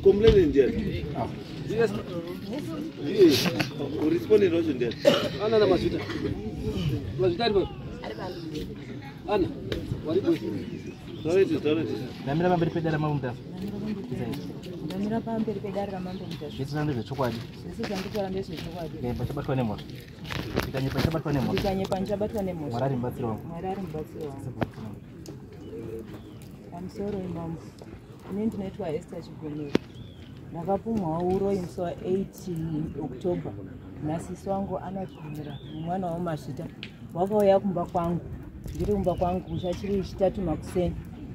Complainant ndiani? Respondent wacho ndiani? Ana na Mazvita. Mazvita ari papi? Ana, waripo. Taureti, taureti. Ndamira pamberi pedare ramambo Mutasa. Ndamira pamberi pedare ramambo Mutasa. Zvese zvandiri zvechokwadi. Zvese zvanditaura ndezvechokwadi. Ndikanyepa ndichabatwa nemhosva. Ndikanyepa ndichabatwa nemhosva. Ndikanyepa ndichabatwa nemhosva. Mwari ari mubatsiri wangu. Mwari ari mubatsiri wangu. Pamusoro imambo. Ini ndinoitwa Esther Chigomero. Ndakapumhwawo uroyi musi wa 8 October nasisi wangu Anna Chigomera nemwana waMazvita. Wakauya kumba kwangu ndiri kumba kwangu kusha chiri chitatu makuseni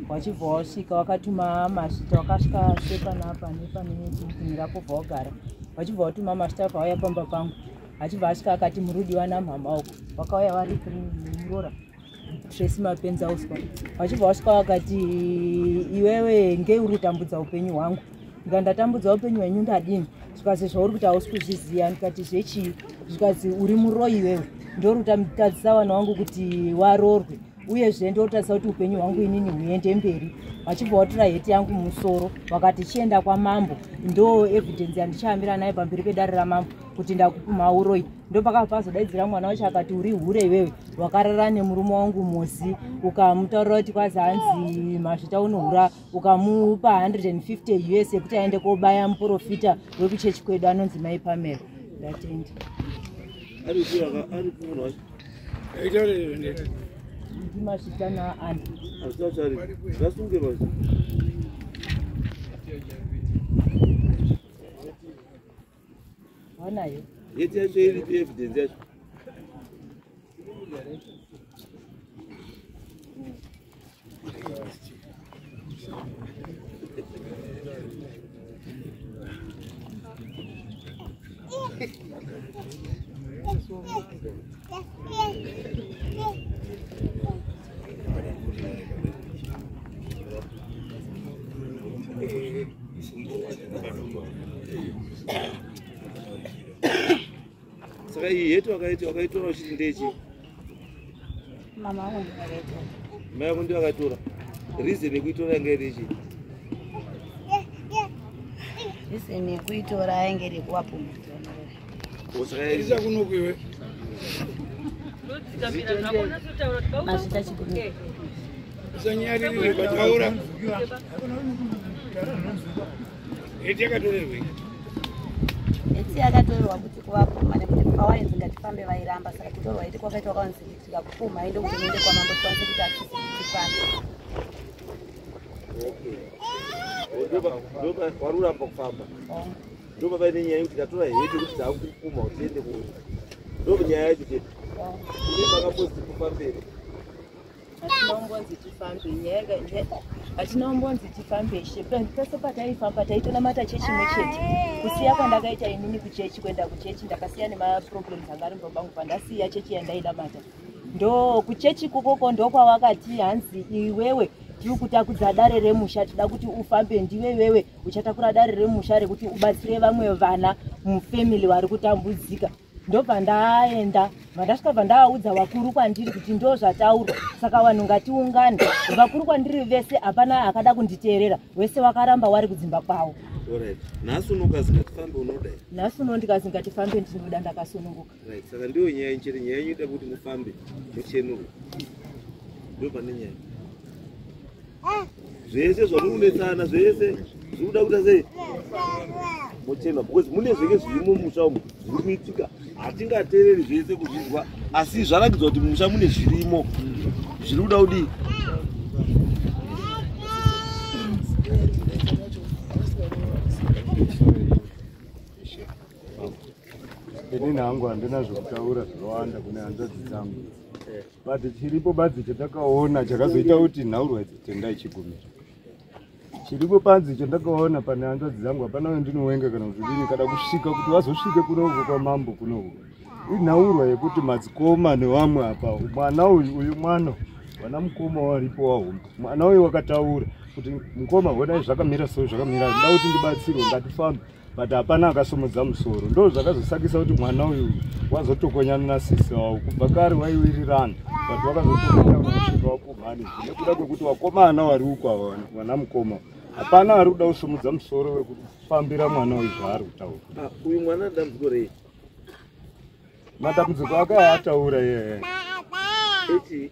wachibva wasvika wakatuma Mazvita wakasvika sepanapa nepane chimupinirapo bva wagara wachibva watuma Mazvita pauya pamba pangu achibva asvika akati murudiwa namhama uko wakauya vari muroora Tracy Mapenza uswa vachibva vasvika vakati iwewe ngei uri kutambudza upenyu hwangu ndikati ndatambudza upenyu hwenyu ndadini zvikazi zvauri kuti hausi kuzviziva ndikati zvechii zvikazi uri muroyi iwewe ndori kutadzisa vana vangu kuti waroorwe uyezve ndotadzisa kuti upenyu hwangu inini huende mberi vachibva vatora heti yangu mumusoro vakati chienda kwamambo ndo evidence yandichaambira nayo pamberi pedare ramambo kuti ndakupumha uroyi ndopakabva pazodaidzira mwana wacho akati uri hure iwewe wakarara nemurume wangu Mosi ukamutaurira kuti kwazi hanzi Mazvita unohura ukamupa 150 US yekuti aende kobaya muprofita wekuchechi kwedu anonzi Mai Pamela. Ndatenda. Ari kumunhu wacho. NdiMazvita naAna. Hazvina chari. Ngasunge basi. Wanayo. Yeti yacho iripi evidence yacho? Saka iyi heti wakaiti wakaitora uchiti ndechi? Mama wangu ndiye akaitora. Mai vako ndiyo akaitora. Reason yekuitora yanga iri chii? Reason yekuitora yainge iri yekuvapumha. Saka Isa kunoku iwe. Mazvita Chigumira. Usanyaririre pataura. Heti yakatorerwei? Heti yakatorerwa kuti kuvapumha nekuti pawainzi ngatifambe vairamba saka kutorwa heti kwakaitwa kwanzi tikakupumha ende kuti muende kwamambo tikwanise kuti atisi tifambe. Okay. Ndopa waruramba kufamba. Ndopa paine nyaya yekuti tikatora heti kuti taakupumha kuti tiende ku. Ndo nyaya yacho chete. Ine makambozi kufambere. Hatina kumbonzi tifambe nyaya hatina kumbonzi tifambe ishe. Pese pataifamba taitonamata chechi imwe chete. Kusiya kwandakaita inini kuchechi, kuenda kuchechi ndakasiya nemaproblems anga ari mumba mangu pandasiya chechi yandainamata. Ndo kuchechi kukoko ndokwawakati hanzi iwewe tiri kutakudza dare remusha, tida kuti ufambe, ndiwe iwewe uchatakura dare remusha rekuti ubatsire vamwe vana mufamily vari kutambudzika. Ndobva ndaenda, bva ndasvika bva ndaaudza vakuru kwandiri kuti ndo zvataurwa, saka vanhu ngatiungane. Vakuru kwandiri vese hapana akada kunditeerera, wese wakaramba wari kudzimba kwavo. Alright. Nhasi unokazi ngatifambe unoda. Nhasi uno ndikazi ngatifambe ndinoda, ndakasununguka. Right. Saka ndiyo nyaya chete, nyaya yenyu ida kuti mufambe muchenurwe. Ndo pane nyaya. Zvese zvamuri kunetsana zvese zviri kuda kuita sei? Muchenwa because mune zvenge zvirimo mumusha umu zviri kuitika. Hatingateereri zvese kuzvinzwa asi zvarakidza kuti mumusha mune zvirimo zviri kuda kudii? Inini hangu handina zvokutaura zvakawanda kune hanzvadzi dzangu, but chiripo badzi chandakaona chakazoita kuti nhaurwa idzi Tendai Chigumira, chiripo panzi chandakaona pane hanzvadzi dzangu, hapana wendinowenga kana kuti dini kada kusvika kuti vazosvike kunoku kwamambo kunoku. Inhaurwa yekuti madzikoma nevamwe apa, mwana uyu uyu mwana vana mukoma waripo wahombe, mwana uyu wakataura kuti mukoma, honai zvakamira so, zvakamira, nda kuti ndibatsirwe, ngatifambe. But hapana akasumudza musoro. Ndo zvakazosakisa kuti mwana uyu wazotokonyana nasisi wavo. Kubva kare waiwirirana, but wakazotokonyana kusvika wapumhani nekuda kwekuti wakomana wari uko ava vana mukoma hapana ari kuda kusumudza musoro wekufambira mwana uyu zvaari kutaura. Uyu mwana dambudziko rei? Matambudziko ake aataura iyeye Eti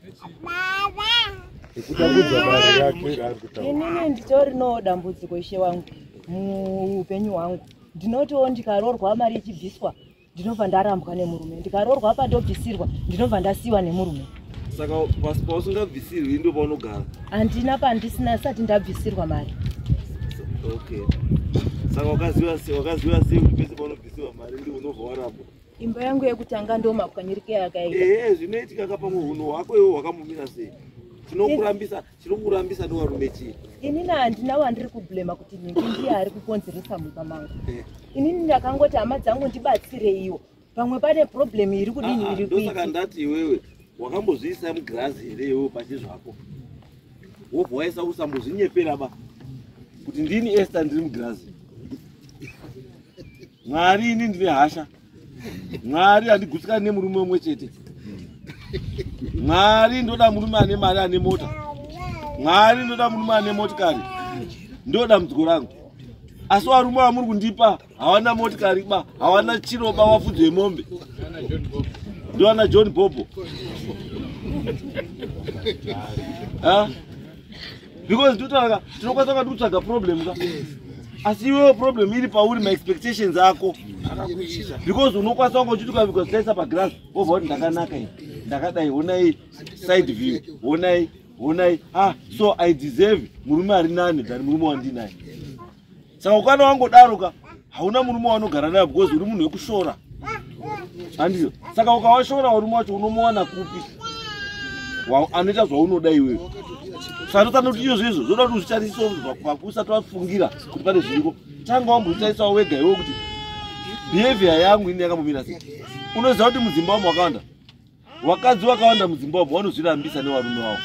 ekutambudza dare rake raari kutaura. Inini nditorinowo dambudziko, ishe wangu, muupenyu hwangu. Ndinotiwo ndikaroorwa mari ichibviswa, ndinobva ndarambwa nemurume. Ndikaroorwa pandobvisirwa, ndinobva ndasiyiwa nemurume. Saka pausingabvisirwi ndo paunogara? Handina pandisina sati ndabvisirwa mari. Okay, saka wakaziva sei kuti pese paunobvisirwa mari ndi unobva warambwa? Imba yangu yekutanga ndo mapwanyirike yakaita. Ehe, zvinoitika ka. Pamwe unhu hwako iwo hwakamumira sei? Chinokurambisa newarume chii? Inini handina wandiri kublema kuti nhingi ndiye ari kukonzeresa mumba mangu. Inini ndakangoti, hama dzangu, ndibatsireiwo, pamwe pane problem iri kudini, iri Ndosaka kuitika. ndati iwewe wakambozviisa mugirazi here iwewe pachizvako, wobva waisa, usambozvinyepera ba kuti ndini Esther ndiri mugirazi. Mwari, ini ndine hasha. Mwari, handigutsikani nemurume umwe chete. Mwari, ndoda murume ane mari, ane mota. Mwari, ndoda murume ane motikari, ndo dambudziko rangu. Asi varume vamuri kundipa hawana motikari ba, hawana chiro ba, wafudzi wemombe, ndoana John Bobo. Ah? Because ndotaura, tinokwanisa kati kutsvaga problem ka, asi iwewo problem iri pauri, maexpectations ako, because unokwanisa kunge uchiti ukabikwa zitaisa pagirazi, wobva kuti ndakanaka iyi, ndakadai, honai side view, honai, honai, ah, so I deserve murume ari nani than murume wandinaye. Saka ukana wangodaro ka, hauna murume waunogara naye because uri munhu wekushora, handizvo? Saka ukawashora varume wacho, unomuwana kupi anoita zvaunoda iwewe? Saka ndosana kuti izvozvo izvo zvoda kuti uzvitarisewo pakusati wafungira kuti pane zviriko. Tanga wambozvitarisawo wega iwe kuti behavior yangu ini yakambomira sei. Unoziva kuti mudzimba umu wakawanda, vakadzi vakawanda mudzimba umu vanozvirambisa nevarume vavo,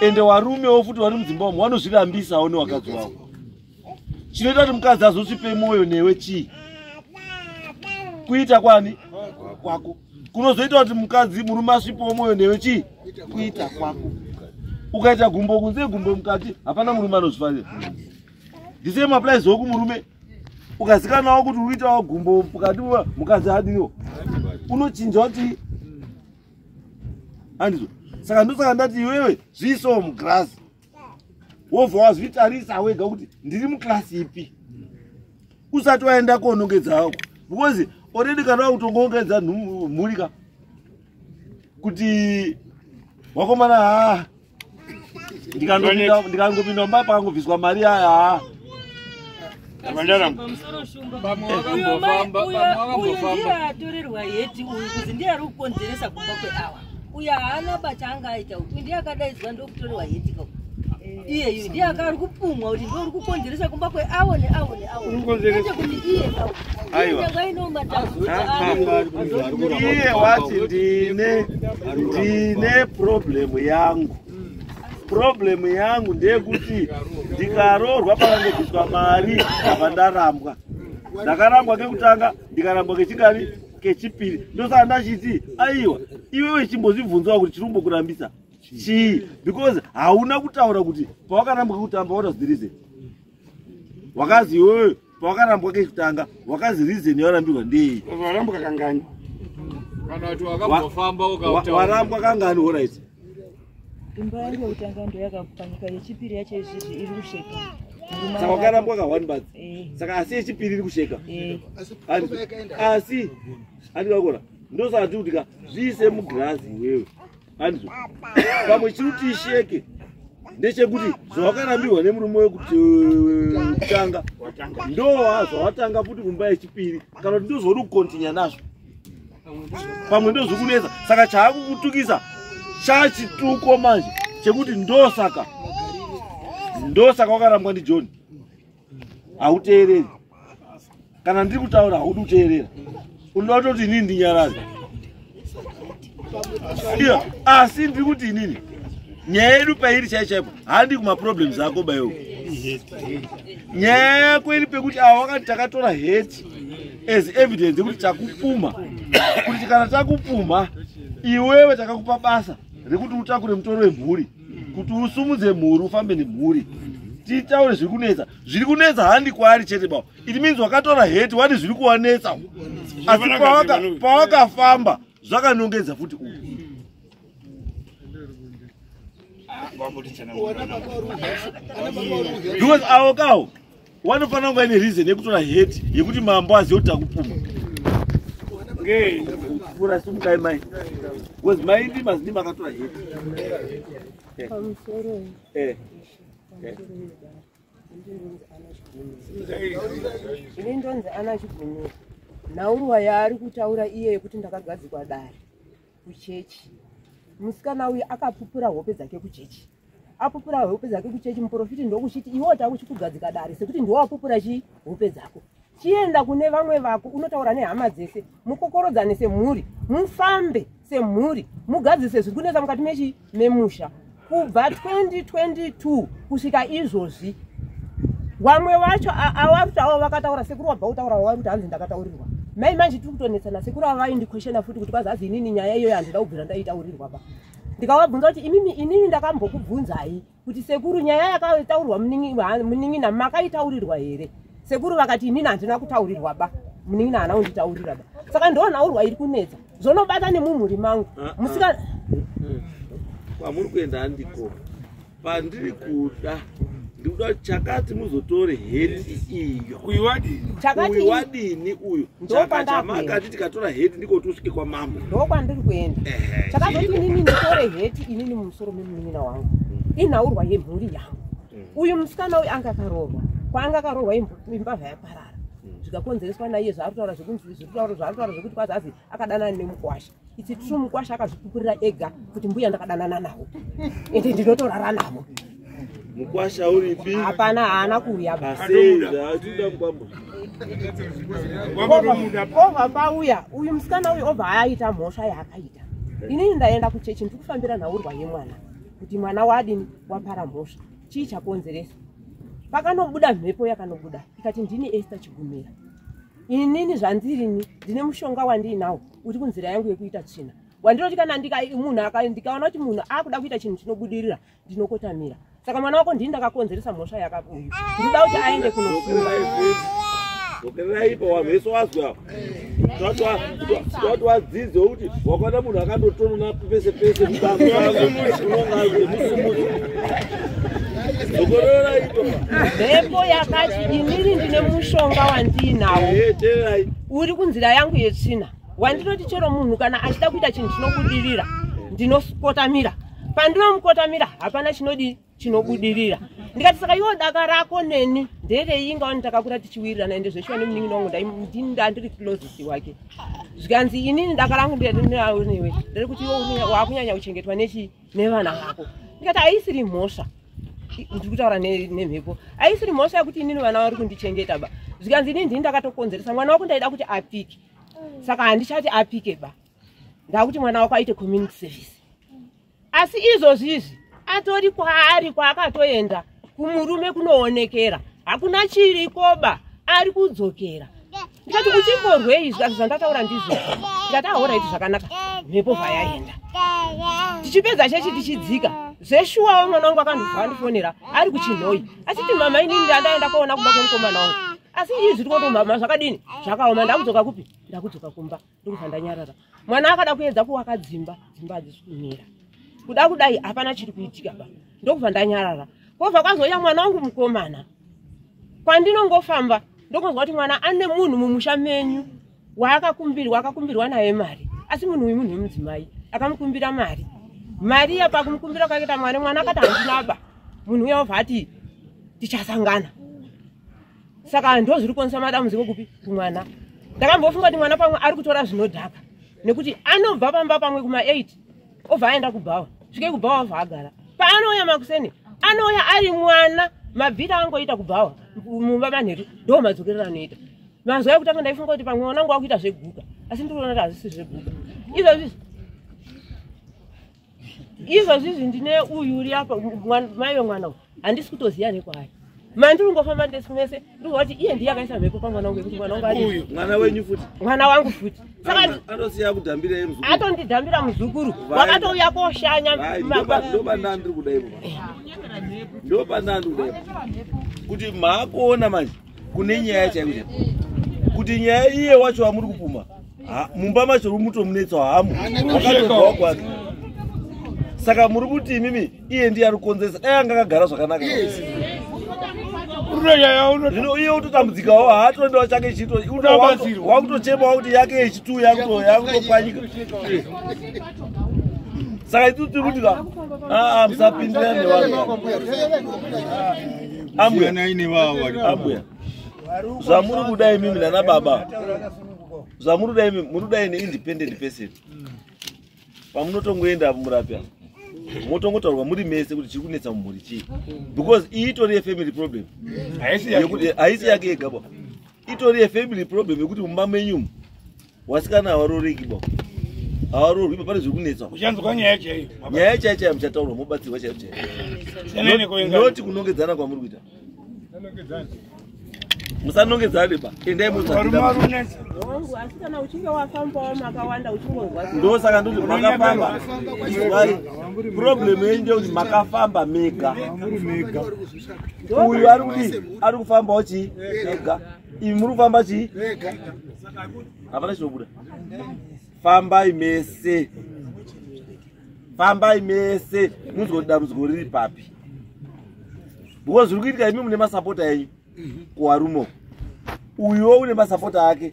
ende varumewo futi vari mudzimba umu vanozvirambisawo nevakadzi vavo. Chinoita kuti mukadzi azosvipe mwoyo newe chii? Kuita kwani kwako. Kunozoita kuti mukadzi, murume asvipewo mwoyo newe chii? Kuita kwako. Ukaita gumbo kunze, gumbo mukati, hapana murume anozvifarira. The same applies wo kumurume. Ukazikanawo kuti uri kuitawo gumbo mukati, mukadzi adiwo, unochinja kuti handizvo. Saka ndosaka ndati iwewe zviisewo mugirasi, wobva wazvitarisa wega kuti ndiri muklasi ipi, usati waenda konongedza wako, because already kana wakutongoongedza mhuri ka, kuti wakomana, haa, ndikangopinda mumba pakangobviswa mari aya, haa. Pamusoro, Shumba. Pamwe Uyo wakambofamba, uyo pamwe wakambofamba. ndiye atorerwa heti uyu, kuzi ndiye ari kukonzeresa kumba kweawa. Uyu haana bachaanga aita uyu. Ndiye akadaidzwa ndokutorerwa heti ka. Iyeyu ndiye akari kupumwa kuti ndiye uri kukonzeresa kumba kweawo neawo neawo, kwete kuti iye. Aiwa. Nyanga matambudziko. Iye wati ndine problem yangu. Problem yangu ndeyekuti ndikaroorwa pakangobviswa mari, ndabva ndarambwa. Ndakarambwa kekutanga, ndikarambwa kechingani, kechipiri. Ndosaka ndachiti aiwa, iwewe chimbozvibvunzawo kuti chiri kumbokurambisa chii, because hauna kutaura kuti pawakarambwa kekutamba, what was the reason. Wakazi iwewe pawakarambwa kekutanga, wakazi reason yawarambirwa ndei? Warambwa kangani? Kana kuti wakambofamba ukautaura. Warambwa kangani? Alright. Imba yangu yekutanga ndo yakapwanyika, yechipiri yacho izvizvi iri kusheka. Murume Saka wakarambwa ka one month? Eh. Saka asi yechipiri iri kusheka? Eh. Asi andikakona, ndosaka tiri kuti ka, zviise mugirazi iwewe, handizvo? Pamwe chiri kuti isheke ndechekuti zvawakarambirwa nemurume wekutanga ndo zvawatanga futi kumba yechipiri, kana kuti ndozvauri kukontinya nazvo. Pamwe ndozvikunetsa, saka chaakukutukisa chachituko manje chekuti ndosaka wakarambwa ndiJohn. Hauteereri kana ndiri kutaura, haudi kuteerera, unoda kutoti inini ndinyarare. Iya, asi ndiri kuti inini nyaya yedu pairi chai chaipo handi kumaproblems ako baiwo. Nyaya yako iri pekuti ava wakati takatora heti as evidence yekuti takupumha, kuti kana takupumha iwewe takakupa basa rekuti utakure mutoro wemhuri, kuti usumudze mhuri, ufambe nemhuri, titaure zviri kunetsa. Zviri kunetsa handi kwaari chete bawo. It means wakatora heti wati zviri kuwanetsa, asi pawakafamba zvakanongedza futi uku. Because avo kawo wanofanira kunga ine reason yekutora heti yekuti mambo azive kuti takupumha. Pfuura simukai mai, because mai ndima zindima akatora heti. Ini ndonzi Ana Chigumira. Nhaurwa yaari kutaura iye yekuti ndakagadzikwa dare kuchechi. Musikana uyu akapupura hope dzake kuchechi. Apupura hope dzake kuchechi, muprofiti ndokuchiti iwe takuchikugadzika dare sekuti ndiwe wapupura chi hope dzako. Chienda kune vamwe vako unotaura nehama dzese, mukokorodzane semhuri, mufambe semhuri, mugadzise zviri kunetsa mukati mechi memusha. Kubva 2022 kusvika izvozvi, vamwe vacho avari avo vakataura sekuru wabva kutaura wavari kuti hanzi ndakataurirwa. Mai manje tiri kutonetsana sekuru ava vaindikweshena futi kuti kwazi inini nyaya iyoyo handida kubvira ndaitaurirwa pa. Ndikavabvunza kuti imimi inini ndakambokubvunzai kuti sekuru nyaya yakataurwa munin'ina makaitaurirwa here? Sekuru vakati inini handina kutaurirwa ba, munin'ina haana kunditaurira ba. Saka ndonhaurwa iri kunetsa zvonobata nemumhuri mangu. Musika kwamuri kuenda handiko pandiri kuda, ndikuda chakati muzotore heti iyo. Uyu wadini uyu? Chamakati tikatora heti ndiko kuti usvike kwamambo. Ndokwandiri kuenda. Chakazoti inini nditore heti inini mumusoro memunin'ina wangu. Inhaurwa yemhuri yangu. Uyu musikana uyu anga akaroorwa. Kwaanga akaroorwa imbavha yaparara. Zvikakonzereswa naiye zvaari kutaura zvekuti kwazi azi akadanana nemukwasha. It's true, mukwasha akazvipupurira ega kuti mbuya ndakadanana navo. Ende ndinotorara navo. Mukwasha uripi? Hapana, haana kuuya. Obva pauya uyu musikana uyu obva aita mhosva yaakaita. Inini ndaenda kuchechi ndiri kufambira nhaurwa yemwana kuti mwana wadini wapara mhosva, chii chakonzeresa. Pakanobuda mhepo yakanobuda ikati ndini Esther Chigumira. Inini zvandirini ndine mushonga wandiinawo uri kunzira yangu yekuita tsvina. Wandinoti kana ndikaona kuti munhu akuda kuita chinhu chinobudirira ndinokotamira. Saka mwana wako ndini ndakakonzeresa mhosva yakakuyu. Ndinoda kuti aende kunofunga. Dzokerai vanhu vese wazwa. Toti wadzidze kuti wakaona munhu akandotonona pese pese mubango unonga ari musumudzi. Dzokerai ipo. Mhepo yakati inini ndine mushonga wandiinawo uri kunzira yangu yetsvina. Wandinoti chero munhu kana achida kuita chinhu chinobudirira ndinokotamira. Pandinomukotamira hapana chinodi chinobudirira. Ndikati saka iwo daka rako neni nderei ingawa takakura tichiwirirana ende zveshuwa nemunin'ina wangu ndandiri closest wake. Zvikanzi inini daka rangu ndinawe ndiri kuti iwe wakunyanya kuchengetwa nechi nevana vako. Ndikati haisiri mhosva, ndiri kutaura nemhepo, haisiri mhosva yekuti inini vana vari kundichengeta ba. Zvikanzi inini ndini ndakatokonzeresa mwana wako ndaida kuti apike, saka handichati apike ba, ndakuti mwana wako aite community service. Asi izvozvi izvi atori kwaari kwaakatoenda kumurume kunoonekera, hakuna chirikoba, ari kudzokera. Ndikati uchimborwei? Zvikati zvandataura ndizvo. Ndikati ahoraiti zvakanaka, mhepo bvayaenda. Tichipedza chechi tichidzika zveshuwawo mwana wangu akandobva andifonera ari kuChinhoyi achiti mama inini ndandaenda koona kumba kwemukomana wangu, asi izvi zviri koto mama zvakadini zvakaoma, ndakudzoka kupi? Ndakudzoka kumba. Ndokubva ndanyarara. Mwana akada kuedza kuwaka dzimba, dzimba hadzisi kumira. Kuda kudai hapana chiri kuitika ba. Ndokubva ndanyarara. Kobva kwazouya mwana wangu mukomana. Kwandinongofamba ndokunzwa kuti mwana ane munhu mumusha menyu waakakumbirwa, akakumbirwa naye mari. Asi munhu uyu munhu wemudzimai akamukumbira mari. Mari iya pakumukumbira kwakaita mwana, mwana akati handina ba. Munhu uya obva ati tichasangana. Saka ndo zviri kukonzesa madambudziko kupi kumwana. Ndakambofunga kuti mwana pamwe ari kutora zvinodhaka nekuti anobva pamba pamwe kuma 8 obva aenda kubhawa, svike kubhawa obva agara. Paanouya makuseni anouya ari mwana, mabvira angoita kubhawa mumba manheru ndo madzokerero anoita. Mazuva ekutanga ndaifunga kuti pamwe mwana wangu akuita zveguka, asi ndiri kuona kuti hazvisi zveguka. Izvozvi ndine uyu uri apa mai vemwana uyu handisi kutoziva nekwaari. Mandiri kungofamba ndesu mese ndikuziva kuti iye ndiye akaisa mhepo pamwana wangu yekuti mwana wangu adi Mwana wenyu futi? Mwana wangu futi. Saka Anosiya kudhambira iye muzukuru? Atondidhambira muzukuru, wakatouya koshanya. Ndopandandiri kuda ipo, ndopandandiri kuda ipo kuti maakuona manje kune nyaya chaiko chaiko, kuti nyaya iye wacho wamuri kupuma mumba macho mutomunetsawo hamu wakatobvawo kwake. Saka muri kuti imimi iye ndiye ari kukonzeresa, dai anga akagara zvakanaka. Zvino iye utotambudzikawo, haatoendawo chake chito, wakutochemawo kuti yake yechitu yakutopwanyika. Saka itu tiri kuti ka aa musapindira nevanhu. Ambuya, ambuya, zvamuri kuda imimi nana baba, zvamuri kuda imimi, muri kuda neindependent person pamunotongoenda apo murapi apa, motongotaurwa muri mese kuti chiri kunetsa mumhuri chii, because iyi itori yefamily problem. Yekuti haisi yake yega ba, itori yefamily problem yekuti mumba menyumu wasikana havaroreki ba, havarorwi ba, pane zviri kunetsa. Uchanzwa nyaya chaiyo. Nyaya chaiyo chaiyo muchataurwa, mobatsirwa chaiyo chaiyo. Siyanai nekuvenga. Noti kunongedzana kwamuri kuita, musanongedzane ba, endai. Varume vari kunetsa. Wangu, asi kana uchinge wafambawo makawanda uchingonzwa. Ndosaka ndoti makafamba. Izwai, problem yenyu ndeyekuti makafamba mega. Uyu ari kudii? Ari kufambawo chii? Ega. Imi muri kufamba chii? Hapana chinobuda. Fambai mese, fambai mese, munzwe kuti dambudziko riri papi, because zviri kuitika imi mune masapota enyu kuwarumo, uyuwo une masapota ake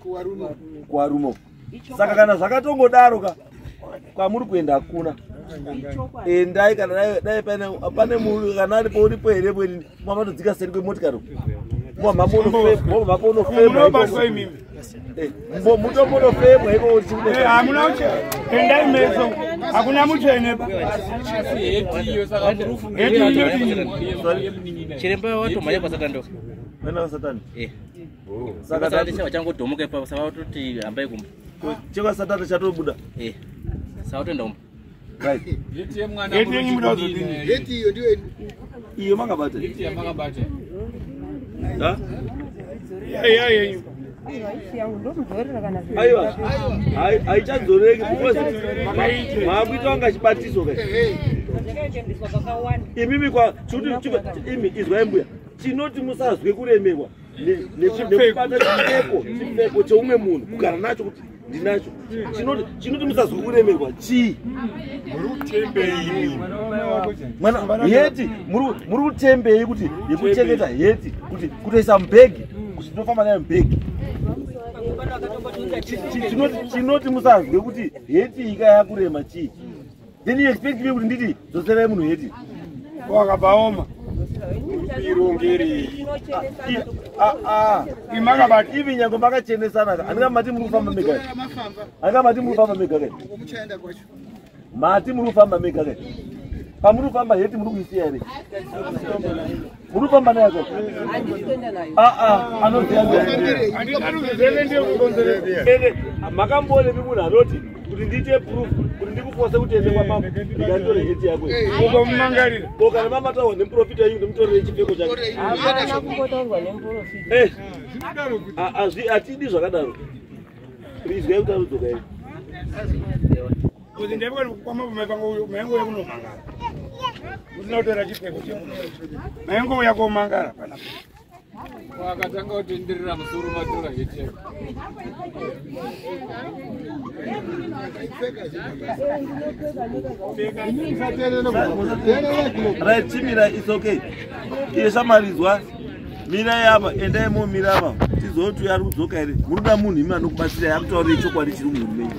kuwarumo. Saka kana zvakatongodaro ka, kwamuri kuenda hakuna. Endai kana dai pane kana aripo uripo here bweni, mamatodzika seri kwemotikari, Munobatwa imimi. Mutomonofemwa iko. Hamuna uche. Endai meso. Hakuna mutsvene ba. Heti iyo. Chiremba watomhanya kwasatani. Vana vasatani. Saka vachangodhomoka ipapo, saka vatoti hambai kumba. Chekwasatani chatobuda? Eh, saka vatoenda kumba. Right. Heti yemwana. Heti yenyu muda kuzodini? Heti iyo ndiyo. Iyo makabata. Heti yamakabata. Ha? Iya yenyu. Yangu ndomudzorera kana. Aiwa, haichadzoreki because maakuita wanga chibatiso kai. Imimi kwa chuti imi izwai mbuya, chinoti musazwe kuremerwa nekubata chipfeko cheumwe munhu, kugara nacho kuti ndinacho, chinoti musazwe kuremerwa chii? Mwana heti muri kutembei kuti yekuchengeta heti, kuti kutoisa mubhegi, kuti tinofamba nayo mubhegi? Chinoti musazwe kuti heti ika yakurema chii? Then you expect me kuti nditi dzoserai munhu heti? Wakabaoma. Irongerei. Imakabati ivi nyange makachenesana, handinga mati muri kufamba mega, handinga mati muri kufamba mega kai. Muchaenda kwacho. Mati muri kufamba mega kai. Pamuri kufamba heti muri kuisiya here? Muri kufamba nayo kai? Handisi kuenda nayo. Aa, anoziya. Handinaruzizele. Ende makambonepi munhu anoti kuti ndiite proof kuti ndikufose kuti ende kwamambo, ndikanditore heti yako iyi? Ukomumangarira. Ko kana mamataurwa nemuprofita yenyu, ndimutorere chipfeko chake? Hapana kumbotaurwa nemuprofita. Eh, hatidi zvakadaro. Izwai kuti arudzoka here. Kuti ndepekati kwamambo maingouya kunomangara. Usina kutora chipfeko chemunhu. Maingouya komangara panapa. Wakatanga kutenderera musoro matora heti yako. Right, chimira, it's okay. Iye shamaridzwa, mirai apa, endai momira apa, tizoti ari kudzoka here. Muri kuda munhu imi anokubatsirai akutaurire chokwadi chiri mumhuri menyu,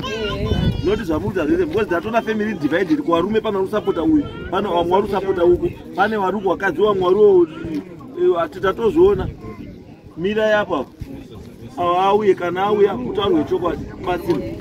noti zvamuri kuita zvese, because ndatona family divided. Kuvarume pane vari kusapota uyu, pane vamwe vari kusapota uku, pane vari kuvakadzi, vamwe vari. Tatozviona. Mirai apa, avo auye. Kana auya, mutaurwe chokwadi, mubatsirwe.